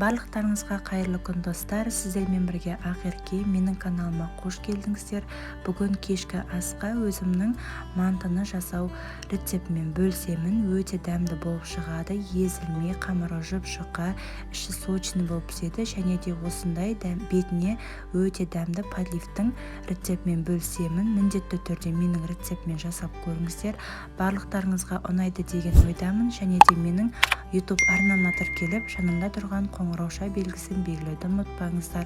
Барлықтарыңызға қайырлы күн, достар! Сіздермен бірге Ақерке. Менің каналыма қош келдіңіздер! Бүгін кешкі асқа өзімнің мантыны жасау рецептімен бөлісемін. Өте дәмді болып шығады, езілмей, қамыры жұп-жұқа, іші сочный болып піседі. Және де осындай бетіне өте дәмді подливтің рецептімен бөлісемін. Міндетті түрде менің рецептіммен жасап көріңіздер, барлықтарыңызға ұнайды деген ойдамын. Және де менің YouTube арнама тіркеліп, жанында тұрған қоңырауша белгісін белгілеуді ұмытпаңыздар.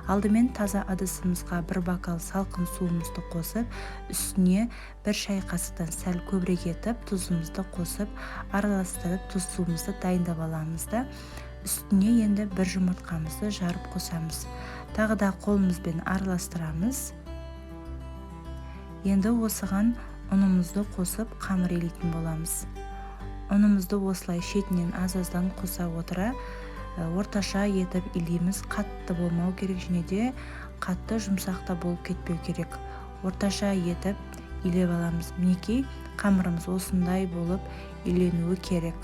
Алдымен таза ыдысымызға бір бокал салқын суымызды қосып, үстіне бір шай қасықтан сәл көбірек етіп тұзымызды қосып, араластырып, тұз суымызды дайындап аламыз да, үстіне енді бір жұмыртқамызды жарып қосамыз. Тағы да қолымызбен араластырамыз. Енді осыған ұнымызды қосып, қамыр илейтін боламыз. Ұнымызды осылай шетінен аз-аздан қоса отыра, орташа етіп илейміз. Қатты болмау керек және де қатты жұмсақ та болып кетпеу керек. Орташа етіп илеп аламыз. Мінекей, қамырымыз осындай болып иленуі керек.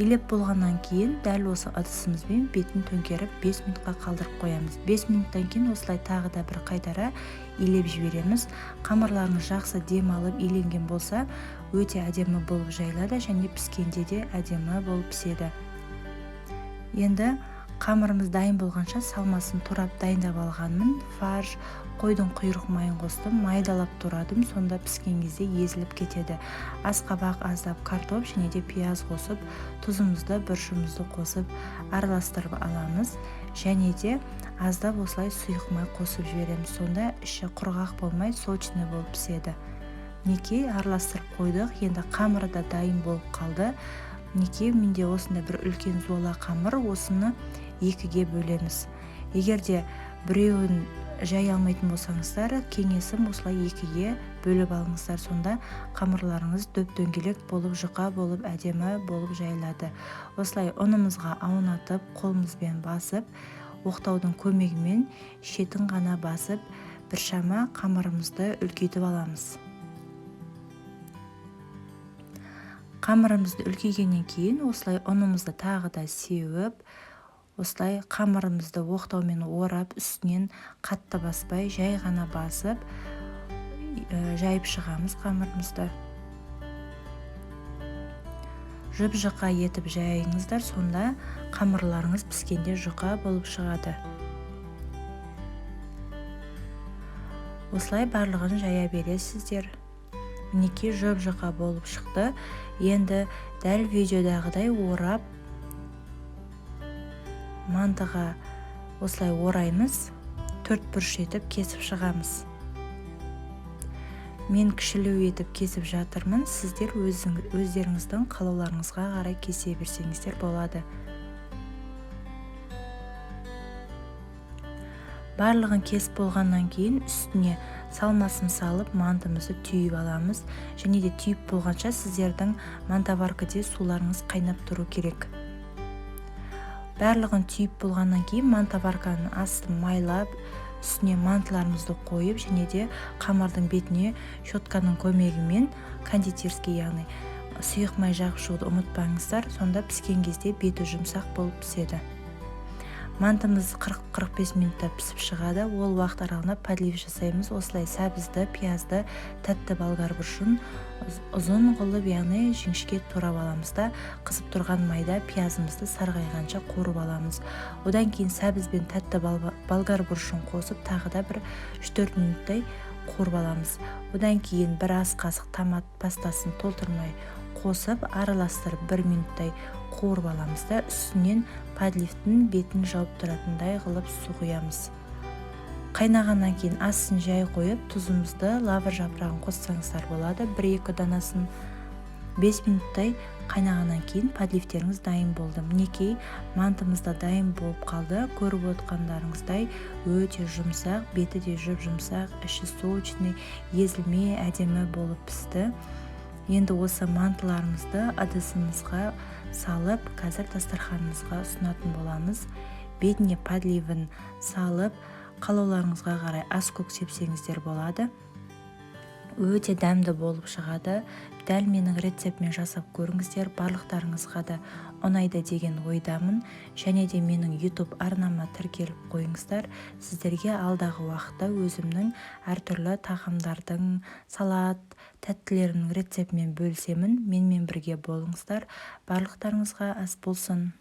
Илеп болғаннан кейін дәл осы ыдысымызбен бетін төңкеріп, 5 минутқа қалдырып қоямыз. 5 минуттан кейін осылай тағы да бір қайтара илеп жібереміз. Қамырларыңыз жақсы дем алып иленген болса, өте әдемі болып жайылады және піскенде де әдемі болып піседі. Енді қамырымыз дайын болғанша, салмасын турап дайындап алғанмын. Фарш, қойдың құйрық майын қостым, майдалап турадым, сонда піскен кезде езіліп кетеді. Асқабақ, аздап картоп және де пияз қосып, тұзымызды, бұрышымызды қосып, араластырып аламыз. Және де аздап осылай сұйық май қосып жібереміз. Сонда іші құрғақ болмай, сочный болып піседі. Мінекей, араластырып қойдық. Енді қамыры да дайын болып қалды. Мінекей, менде осындай бір үлкен зуала қамыр, осыны екіге бөлеміз. Егер де біреуін жай алмайтын болсаңыздар, кеңесім, осылай екіге бөліп алыңыздар. Сонда қамырларыңыз дөп-дөңгелек болып, жұқа болып, әдемі болып жайылады. Осылай ұнымызға аунатып, қолымызбен басып, оқтаудың көмегімен шетін ғана басып, біршама қамырымызды үлкейтіп аламыз. Қамырымызды үлкейгеннен кейін осылай ұнымызды тағы да сеуіп, осылай қамырымызды оқтаумен орап, үстінен қатты баспай, жай ғана басып, жайып шығамыз қамырымызды. Жұп-жұқа етіп жайыңыздар, сонда қамырларыңыз піскенде жұқа болып шығады. Осылай барлығын жая бересіздер. Мінекей, жұп-жұқа болып шықты. Енді дәл видеодағыдай орап, мантыға осылай ораймыз, төрт бұрыш етіп кесіп шығамыз. Мен кішілеу етіп кесіп жатырмын, сіздер өздеріңіздің қалауларыңызға қарай кесе берсеңіздер болады. Барлығын кесіп болғаннан кейін үстіне салмасын салып, мантымызды түйіп аламыз. Және де түйіп болғанша сіздердің мантоваркаде суларыңыз қайнап тұру керек. Барлығын түйіп болғаннан кейін мантоварканың астын майлап, үстіне мантыларымызды қойып, және де қамырдың бетіне щетканың көмегімен кондитерский, яғни сұйық май жағып шығуды ұмытпаңыздар. Сонда піскен кезде беті жұмсақ болып піседі. Мантымыз 40-45 минутта пісіп шығады. Ол уақыт аралығында подлив жасаймыз. Осылай сәбізді, пиязды, тәтті болгар бұрышын ұзын қылып, яғни жіңішке турап аламыз да, қызып тұрған майда пиязымызды сарғайғанша қуырып аламыз. Одан кейін сәбіз бен тәтті болгар бұрышын қосып, тағы да бір 3-4 минуттай қуырып аламыз. Одан кейін бір ас қасық томат пастасын толтырмай қосып, араластырып, бір минуттай қуырып аламыз да, үстінен подливтің бетін жауып тұратындай қылып су құямыз. Қайнағаннан кейін астын жай қойып, тұзымызды, лавр жапырағын қоссаңыздар болады, бір екі данасын. 5 минуттай қайнағаннан кейін подливтеріңіз дайын болды. Мінекей, мантымыз да дайын болып қалды. Көріп отқандарыңыздай, өте жұмсақ, беті де жұп-жұмсақ, іші сочный, езілмей, әдемі болып пісті. Енді осы мантыларымызды ыдысымызға салып, қазір дастарханымызға ұсынатын боламыз. Бетіне подливін салып, қалауларыңызға қарай ас көк сепсеңіздер болады. Өте дәмді болып шығады. Дәл менің рецептіммен жасап көріңіздер, барлықтарыңызға да ұнайды деген ойдамын. Және де менің YouTube арнама тіркеліп қойыңыздар. Сіздерге алдағы уақытта өзімнің әртүрлі тағамдардың, салат, тәттілерімнің рецептімен бөлісемін. Менімен бірге болыңыздар. Барлықтарыңызға ас болсын!